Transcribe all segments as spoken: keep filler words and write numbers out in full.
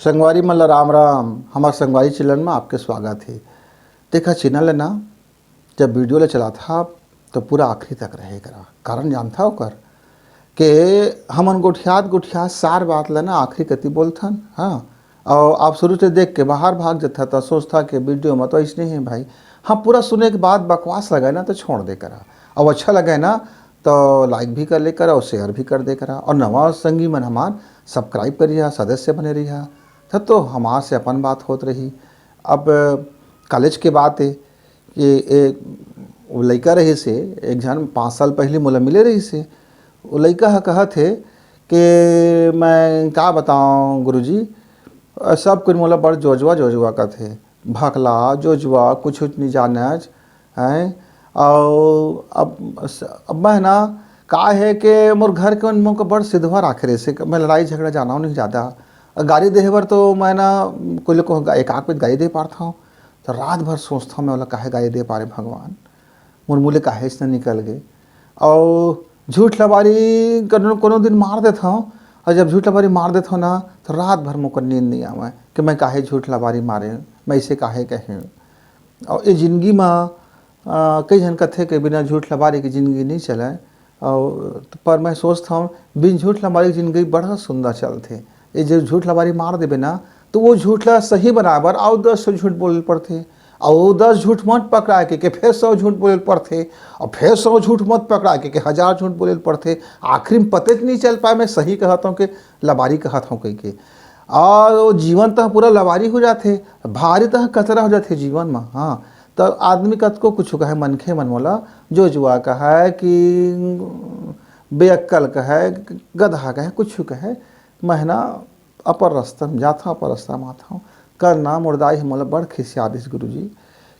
संगवारी मन ला राम राम। हमार संगवारी चैनल में आपके स्वागत है। देखा, चैनल है ना, जब वीडियो ला चलाथा तो पूरा आखिरी तक रहे करा। कारण जानथा ओकर के हमन गोठियात गोठियात सार बात ला ना आखिरी कति बोलथन। हाँ, और आप शुरू से देख के बाहर भाग जथा तो सोचथा के वीडियो में तो ऐसने ही भाई। हाँ, पूरा सुने के बाद बकवास लगे ना तो छोड़ दे करा, और अच्छा लगे ना तो लाइक भी कर ले करा और शेयर भी कर दे करा, और नवा संगी मन हमार सब्सक्राइब कर रिहा, सदस्य बने रिहा, तब तो हमार से अपन बात होत रही। अब कॉलेज के बात है कि एक वो लइका रहिस हे, एक झन पाँच साल पहले मोला मिले रहिस हे। वो लइका ह कहत हे कि मैं का बताऊं गुरुजी, सब कुछ मोला बड़ जोजवा जोजवा कथे, भकला जोजवा, कुछ कुछ नहीं जानच है। और अब अब मैं ना का है कि मोर घर के मन मोके बड़ सिधवा राखे रहिस हे, मैं लड़ाई झगड़ा जाना नहीं ज़्यादा। गारी देहे बर तो मैं ना कोई लोग को एक आध गारी दे पारता हूँ। तो रात भर सोचता हूँ मैं, ओला काहे गारी दे पारे भगवान, मोर मुँह ले काहेच न निकल गे। और झूठ लबारी कोनो कोनो दिन मार देता हूँ, और जब झूठ लबारी मार देता हूँ ना तो रात भर मोकर नींद नहीं आवे कि मैं काहे झूठ लबारी मारे, मैं इसे काहे कहे। और ये जिंदगी में अ, कई झन कथे कि बिना झूठ लबारी के जिंदगी नहीं चले, और पर मैं सोचता हूँ बिन झूठ लबारी के जिंदगी बड़ा सुंदर चलथे। ये जो झूठ लबारी मार देबे ना तो वो झूठ ला सही बनाए बर अउ दस झूठ बोले पड़थे, और वो दस झूठ मत पकड़ाए के, के फेर सौ झूठ बोले पड़थे, और फेर सौ झूठ मत पकड़ाए के, के हजार झूठ बोले पड़थे। आखिरी में पते नहीं चल पाए मैं सही कहत हूँ कि लबारी कहत हूँ कह के। और वो जीवन तह पूरा लबारी हो जाथे, भारी तह कचरा हो जाथे जीवन में। हाँ, तो आदमी कतको कुछ कहे, मनखे मन मोला जोजुआ कहे कि बेअक्कल कहे, गधा कहे, कुछ कहे, मैं ना अपन रस्ता में जात हूँ, अपन रस्ता में आत हूँ। कल ना मोर दाई ह मोला बड़ खिसिया दिस गुरुजी,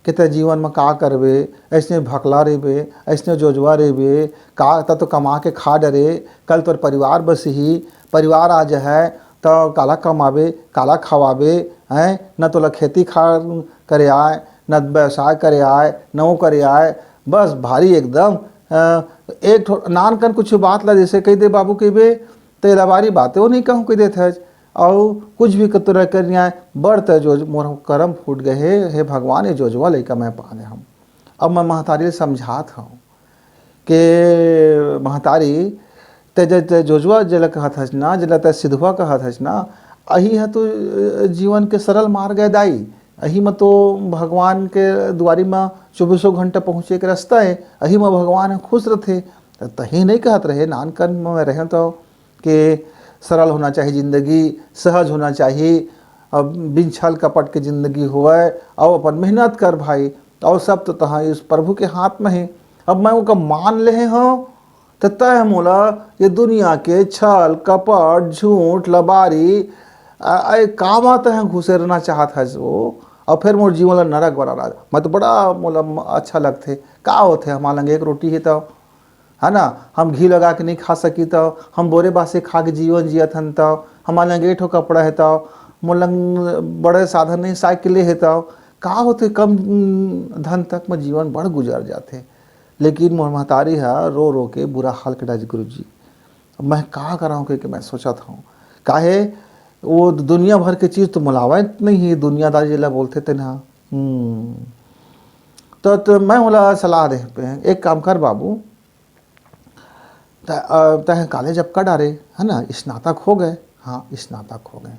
कि तै जीवन में का करबे, ऐसने भकला रहिबे, ऐसने जोजुआ रहिबे, का त तो कमा के खा डरे, कल तोर परिवार बसही, परिवार आ जाए तो काला कमाबे, काला खवाबे, हैं? न तोला खेती खार करे आए, न व्यवसाय करे आए, न वो करे आए, बस भारी एकदम अ, एक ठो नान कन कुछ बात ला जैसे कह दे बाबू कहिबे, तो ये लबारी बातें वो नहीं कहूँ कह देत है, और कुछ भी कतरा कर नहीं आए, बड़ त जो मोर करम फूट गए हे, हे भगवान, ये जोजवा लइका मैं पाने हूँ। अब मैं महतारी ले समझात हूँ के महतारी, ते जे, ते जोजवा जेला कहत हस ना, जेला ते सिधवा कहत हस ना, अही ह तो, अ, जीवन के सरल मार्ग है दाई। अही म तो भगवान के दुआरी म चौबीसों घंटा पहुँचे के रास्ता है। अही म भगवान ह खुश रथे। त तही नहीं कहत रहे, नानकन म मैं रहें तो के सरल होना चाहिए जिंदगी, सहज होना चाहिए, अब बिन छल कपट के जिंदगी होवय, और अपन मेहनत कर भाई, और सब तो तहाँ इस प्रभु के हाथ में है। अब मैं ओका मान ले हूँ, त तय मोला ये दुनिया के छल, कपट, झूठ, लबारी, आ, आ, कामा तय घुसेरना चाहत है जो, और फिर मोर जीवन ला नरक बना रहा। मैं तो बड़ा मोला म-, अच्छा लगथे। का होथे, हमार लंग एक रोटी है तो, है ना, हम घी लगा के नहीं खा सकी तो, हम बोरे बासे खा के जीवन जियत हन तो, हमार लंग एक ठो कपड़ा है तो, मोर लंग बड़े साधन नहीं, साइकिल है तो, का होथे, कम, उम, धन तक में जीवन बड़ गुजर जाथे। लेकिन मोर महतारी ह रो रो के बुरा हाल करा दे गुरुजी। अब मैं का कराऊँ कह के मैं सोचत हूँ, काहे वो दुनिया भर के चीज़ तो मोला आवत नहीं है, दुनियादारी जेला बोलथे तेन ह। हम्म। तो, तो मैं ओला सलाह दे, एक काम कर बाबू, त-, अ, तैं कॉलेज अब कर डारे, है ना, स्नातक हो गए, हाँ, स्नातक हो गए,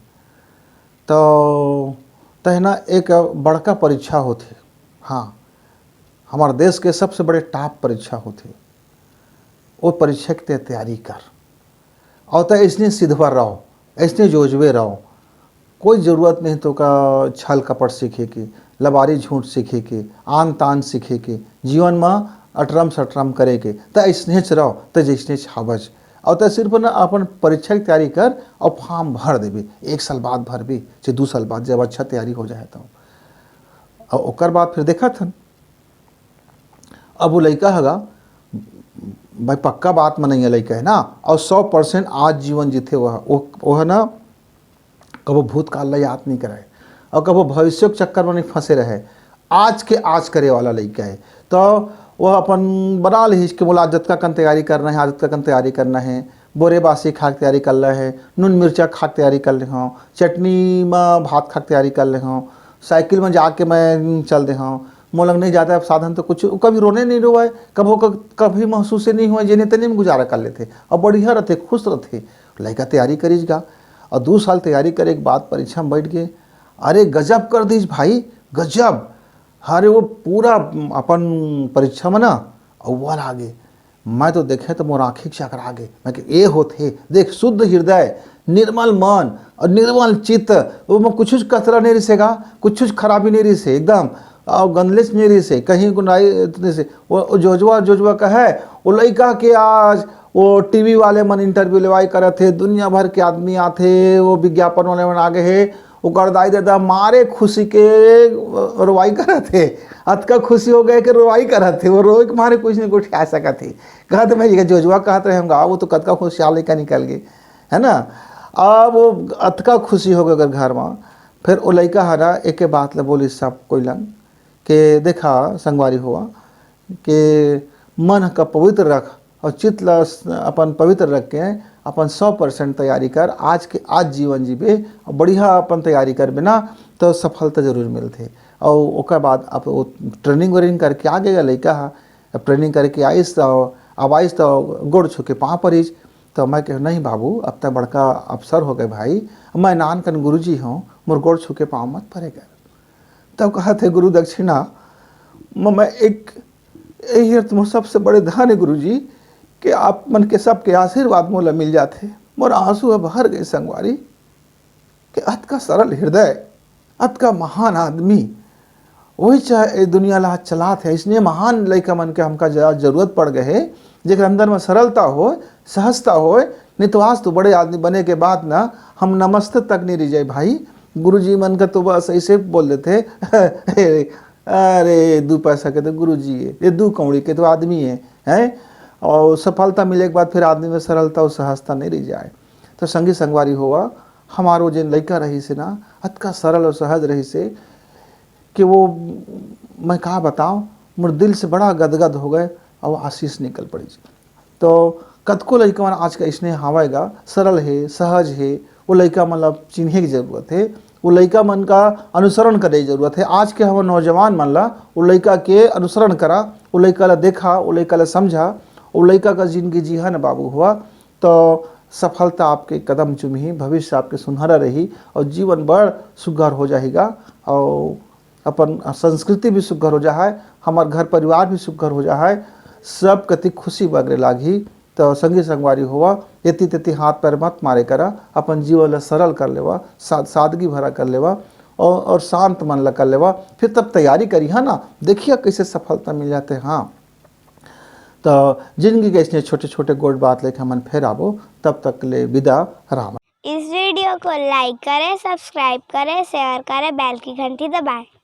तो तैं ना एक बड़का परीक्षा होथे, हाँ, हमारे देश के सबसे बड़े टॉप परीक्षा होथे, वो परीक्षा की तै तैयारी कर। और तै इसने सिधवा रहो, इसने जोजवे रहो। कोई जरूरत नहीं तो का छल कपट सीखे के, लबारी झूठ सीखे के, आन तान सीखे के, जीवन में अटरम सटरम करे के। तै इसने च रहो, तै जैसने च हवज। और तै सिर्फ ना अपन परीक्षा की तैयारी कर और फॉर्म भर देबे। एक साल बाद भरबे, चाहे दो साल बाद, जब अच्छा तैयारी हो जाए तो। और ओकर बाद फिर देखत हन। अब वो लइका हगा, भाई, पक्का बात में नहीं है लइका है ना, और सौ परसेंट आज जीवन जीथे वह, वो, वो है ना, कबो भूतकाल ला याद नहीं करे और कबो भविष्य के चक्कर में नहीं फंसे रहे। आज के आज करे वाला लइका है, तो वह अपन बना लिहिस कि मोला आज जतका कन तैयारी करना है, आज जतका कन तैयारी करना है, बोरे बासी खाक तैयारी कर ले हंव, नून मिर्चा खाक तैयारी कर ले हंव, चटनी म भात खाक तैयारी कर ले हंव, साइकिल म जाके मैं चल दे हंव, मोला नहीं जादा साधन तो कुछ, कभी रोने नहीं रोवय, कभो क-, कभी महसूस नहीं होय, जेने तेने में गुजारा कर लेथे। अब बढ़िया रथे, खुश रथे। लइका तैयारी करिस गा, और दू साल तैयारी करे के बाद परीक्षा में बैठ गए। अरे गजब कर दिस भाई, गजब। अरे वो पूरा अपन परीक्षा में ना अव्वल आ गए। मैं तो देखे तो मोर आँखी चकरा गे। मैं कहे, "ए होथे, देख, शुद्ध हृदय, निर्मल मन और निर्मल चित्त, ओमा कुछ कचरा नहीं रिसे गा, कुछ खराबी नहीं रिसे, एकदम, और गंदलेच नहीं रिसे, कहीं गुनाही नहीं रिसे।" वो, वो जोजवा, जोजवा कहे, वो लइका के आज वो टीवी वाले मन इंटरव्यू लेवाई करत हे, दुनिया भर के आदमी आथे, वो विज्ञापन वाले मन आगे हे, ओकर दाई ददा मारे खुशी के रोवाई करत हे, अतका खुशी हो गए कि रोवाई करत हे, वो रोए के मारे कुछ नहीं गोठिया सकत हे। कहत भाई, ये जोजवा कहत रहे हम गा, वो तो कतका खुशियार लइका निकल गए, है ना। अब वो अतका खुशी हो गए ओकर घर में। फिर वो लइका हरा एक बात ला बोली सब कोई लंग के, "देखा संगवारी होवा, के मन का पवित्र रख और चित्त ला स-, अपन पवित्र रख के अपन सौ परसेंट तैयारी कर। आज के आज जीवन जीबे और बढ़िया अपन तैयारी करबे ना, तो सफलता जरूर मिलथे।" और ओकर बाद अब वो ट्रेनिंग व्रेनिंग करके आ गया लइका हा। अब ट्रेनिंग करके आइस तो, अब आइस तो गोड़ छू के पाँव परिस। तो मैं कहे, "नहीं बाबू, अब तक बड़का अफसर हो गए भाई, मैं नानकन गुरुजी हूँ, मोर गोड़ छू के पाँव मत परे कर।" तब कहत हे गुरु दक्षिणा, म-, मैं एक, यही मोर सबसे बड़े धन हे गुरुजी, कि आप मन के सबके आशीर्वाद मोला मिल जाथे। मोर आंसू ह भर गए संगवारी, कि अतका सरल हृदय, अतका महान आदमी, वही चाहे ए दुनिया ला चलात हे। इसने महान लइका मन के हमका ज-, जरूरत पड़ गए हे, जेकर अंदर में सरलता होय, सहजता होय। नहीं तो आज तो बड़े आदमी बने के बाद ना हम नमस्ते तक नहीं रह जाए भाई। गुरुजी मन का तो बस ऐसे बोल देते, "अरे दू पैसा के तो गुरुजी है, ये दू कौड़ी के तो आदमी है, हैं?" और सफलता मिले के बाद फिर आदमी में सरलता और सहजता नहीं रह जाए। तो संगी संगवारी होवा, हमारो जेन लइका रहिस हे ना, अतका सरल और सहज रहिस हे कि वो, मैं का बताओं, मोर दिल से बड़ा गदगद हो गए और आशीष निकल पड़िस। तो कतको लइका मन आज का इसने हावय गा, सरल हे, सहज हे, वो लइका मन ला चिन्हे के जरूरत हे, वो लइका मन का अनुसरण करे के जरूरत हे। आज के हमर नौजवान मन ला वो लइका के अनुसरण करा, वो लइका ला देखा, वो लइका ला समझा, वो लइका का जिंदगी जीहा न बाबू होवा, तो सफलता आपके कदम चुमही, भविष्य आपके सुनहरा रही और जीवन बड़ सुघर हो जाही गा। और अपन संस्कृति भी सुघर हो जाए, हमार घर परिवार भी सुघर हो जाए, सब कति खुशी बगरे लागही। तो संगी संगवारी होवा, एती तेती हाथ पैर मत मारे करा, अपन जीवन ला सरल कर लेवा, सा-, सादगी भरा कर लेवा और, और शांत मन ला कर लेवा, फिर तब तैयारी करिहा ना, देखिया कैसे सफलता मिल जाथे। हाँ, तो जिंदगी के इसने छोटे छोटे गोठ बात लेके हमन फिर आबो, तब तक ले विदा, राम। इस वीडियो को लाइक करें, सब्सक्राइब करें, शेयर करें, बेल की घंटी दबाएं।